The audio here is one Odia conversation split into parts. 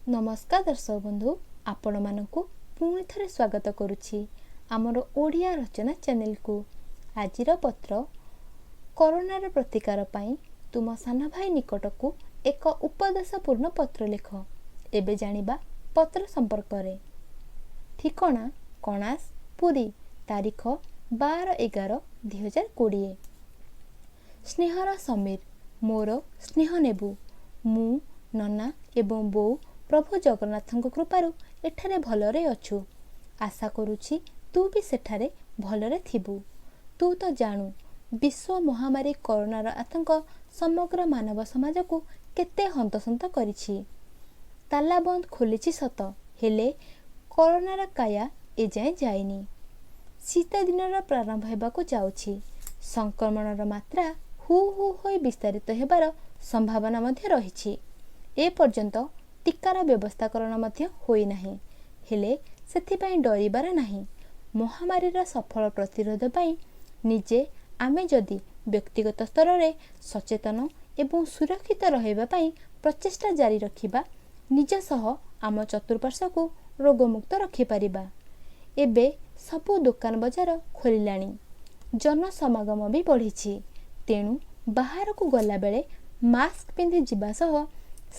ନମସ୍କାର ଦର୍ଶକ ବନ୍ଧୁ, ଆପଣମାନଙ୍କୁ ପୁଣି ଥରେ ସ୍ୱାଗତ କରୁଛି ଆମର ଓଡ଼ିଆ ରଚନା ଚ୍ୟାନେଲକୁ। ଆଜିର ପତ୍ର, କରୋନାର ପ୍ରତିକାର ପାଇଁ ତୁମ ସାନ ଭାଇ ନିକଟକୁ ଏକ ଉପଦେଶପୂର୍ଣ୍ଣ ପତ୍ର ଲେଖ। ଏବେ ଜାଣିବା ପତ୍ର ସମ୍ପର୍କରେ। ଠିକଣା କଣାସ, ପୁରୀ, ତାରିଖ 12/11/2020। ସ୍ନେହର ସମୀର, ମୋର ସ୍ନେହ ନେବୁ। ମୁଁ, ନନା ଏବଂ ବୋଉ ପ୍ରଭୁ ଜଗନ୍ନାଥଙ୍କ କୃପାରୁ ଏଠାରେ ଭଲରେ ଅଛୁ। ଆଶା କରୁଛି ତୁ ବି ସେଠାରେ ଭଲରେ ଥିବୁ। ତୁ ତ ଜାଣୁ, ବିଶ୍ୱ ମହାମାରୀ କରୋନାର ଆତଙ୍କ ସମଗ୍ର ମାନବ ସମାଜକୁ କେତେ ହନ୍ତସନ୍ତ କରିଛି। ତାଲା ବନ୍ଦ ଖୋଲିଛି ସତ, ହେଲେ କରୋନାର କାୟା ଏଯାଏଁ ଯାଇନି। ଶୀତ ଦିନର ପ୍ରାରମ୍ଭ ହେବାକୁ ଯାଉଛି। ସଂକ୍ରମଣର ମାତ୍ରା ହୁ ହୁ ହୋଇ ବିସ୍ତାରିତ ହେବାର ସମ୍ଭାବନା ମଧ୍ୟ ରହିଛି। ଏପର୍ଯ୍ୟନ୍ତ ଟିକାର ବ୍ୟବସ୍ଥାକରଣ ମଧ୍ୟ ହୋଇନାହିଁ। ହେଲେ ସେଥିପାଇଁ ଡରିବାର ନାହିଁ। ମହାମାରୀର ସଫଳ ପ୍ରତିରୋଧ ପାଇଁ ନିଜେ ଆମେ ଯଦି ବ୍ୟକ୍ତିଗତ ସ୍ତରରେ ସଚେତନ ଏବଂ ସୁରକ୍ଷିତ ରହିବା ପାଇଁ ପ୍ରଚେଷ୍ଟା ଜାରି ରଖିବା, ନିଜ ସହ ଆମ ଚତୁଃପାର୍ଶ୍ୱକୁ ରୋଗମୁକ୍ତ ରଖିପାରିବା। ଏବେ ସବୁ ଦୋକାନ ବଜାର ଖୋଲିଲାଣି, ଜନସମାଗମ ବି ବଢ଼ିଛି। ତେଣୁ ବାହାରକୁ ଗଲାବେଳେ ମାସ୍କ ପିନ୍ଧି ଯିବା ସହ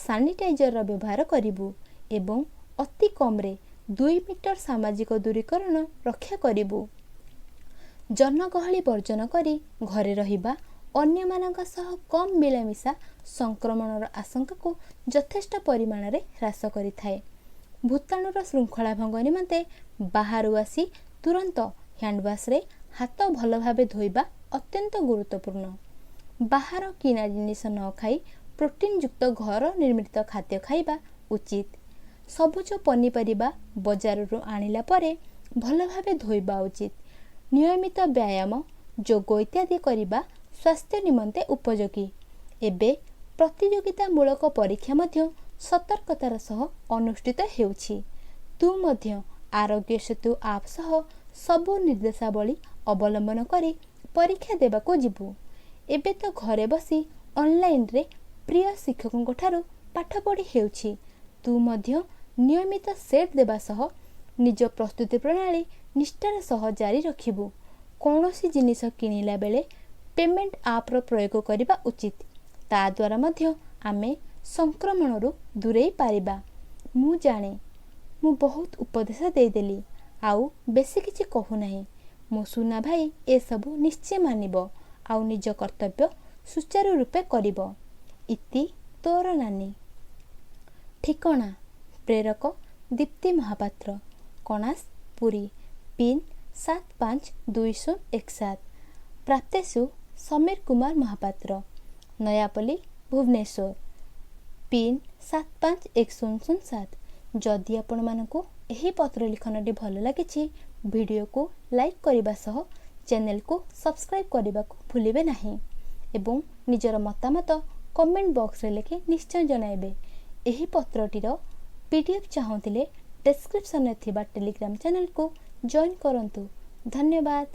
ସାନିଟାଇଜରର ବ୍ୟବହାର କରିବୁ ଏବଂ ଅତି କମ୍ରେ 2 ମିଟର ସାମାଜିକ ଦୂରୀକରଣ ରକ୍ଷା କରିବୁ। ଜନଗହଳି ବର୍ଜନ କରି ଘରେ ରହିବା, ଅନ୍ୟମାନଙ୍କ ସହ କମ୍ ମିଳାମିଶା ସଂକ୍ରମଣର ଆଶଙ୍କାକୁ ଯଥେଷ୍ଟ ପରିମାଣରେ ହ୍ରାସ କରିଥାଏ। ଭୂତାଣୁର ଶୃଙ୍ଖଳା ଭଙ୍ଗ ନିମନ୍ତେ ବାହାରୁ ଆସି ତୁରନ୍ତ ହ୍ୟାଣ୍ଡୱାଶରେ ହାତ ଭଲ ଭାବେ ଧୋଇବା ଅତ୍ୟନ୍ତ ଗୁରୁତ୍ୱପୂର୍ଣ୍ଣ। ବାହାର କିଣା ଜିନିଷ ନ ଖାଇ ପ୍ରୋଟିନ୍ଯୁକ୍ତ ଘର ନିର୍ମିତ ଖାଦ୍ୟ ଖାଇବା ଉଚିତ। ସବୁଜ ପନିପରିବା ବଜାରରୁ ଆଣିଲା ପରେ ଭଲ ଭାବେ ଧୋଇବା ଉଚିତ। ନିୟମିତ ବ୍ୟାୟାମ, ଯୋଗ ଇତ୍ୟାଦି କରିବା ସ୍ୱାସ୍ଥ୍ୟ ନିମନ୍ତେ ଉପଯୋଗୀ। ଏବେ ପ୍ରତିଯୋଗିତାମୂଳକ ପରୀକ୍ଷା ମଧ୍ୟ ସତର୍କତାର ସହ ଅନୁଷ୍ଠିତ ହେଉଛି। ତୁ ମଧ୍ୟ ଆରୋଗ୍ୟ ସେତୁ ଆପ୍ ସହ ସବୁ ନିର୍ଦ୍ଦେଶାବଳୀ ଅବଲମ୍ବନ କରି ପରୀକ୍ଷା ଦେବାକୁ ଯିବୁ। ଏବେ ତ ଘରେ ବସି ଅନଲାଇନରେ ପ୍ରିୟ ଶିକ୍ଷକଙ୍କ ଠାରୁ ପାଠ ପଢ଼ି ହେଉଛି। ତୁ ମଧ୍ୟ ନିୟମିତ ସେଟ୍ ଦେବା ସହ ନିଜ ପ୍ରସ୍ତୁତି ପ୍ରଣାଳୀ ନିଷ୍ଠାର ସହ ଜାରି ରଖିବୁ। କୌଣସି ଜିନିଷ କିଣିଲା ବେଳେ ପେମେଣ୍ଟ ଆପ୍ର ପ୍ରୟୋଗ କରିବା ଉଚିତ। ତା ଦ୍ୱାରା ମଧ୍ୟ ଆମେ ସଂକ୍ରମଣରୁ ଦୂରେଇ ପାରିବା। ମୁଁ ଜାଣେ, ମୁଁ ବହୁତ ଉପଦେଶ ଦେଇଦେଲି, ଆଉ ବେଶୀ କିଛି କହୁନାହିଁ। ମୋ ସୁନା ଭାଇ ଏସବୁ ନିଶ୍ଚୟ ମାନିବ ଆଉ ନିଜ କର୍ତ୍ତବ୍ୟ ସୁଚାରୁ ରୂପେ କରିବ। ଇତି, ତୋର ନାନୀ। ଠିକଣା ପ୍ରେରକ ଦୀପ୍ତି ମହାପାତ୍ର, କଣାସ, ପୁରୀ, ପିନ୍ 752017। ପ୍ରାପ୍ତେଷୁ ସମୀର କୁମାର ମହାପାତ୍ର, ନୟାପଲ୍ଲୀ, ଭୁବନେଶ୍ୱର, ପିନ୍ 751007। ଯଦି ଆପଣମାନଙ୍କୁ ଏହି ପତ୍ର ଲିଖନଟି ଭଲ ଲାଗିଛି, ଭିଡ଼ିଓକୁ ଲାଇକ୍ କରିବା ସହ ଚ୍ୟାନେଲକୁ ସବସ୍କ୍ରାଇବ୍ କରିବାକୁ ଭୁଲିବେ ନାହିଁ ଏବଂ ନିଜର ମତାମତ କମେଣ୍ଟ ବକ୍ସରେ ଲେଖି ନିଶ୍ଚୟ ଜଣାଇବେ। ଏହି ପତ୍ରଟିର PDF ଚାହୁଁଥିଲେ ଡେସ୍କ୍ରିପସନରେ ଥିବା ଟେଲିଗ୍ରାମ ଚ୍ୟାନେଲକୁ ଜଏନ୍ କରନ୍ତୁ। ଧନ୍ୟବାଦ।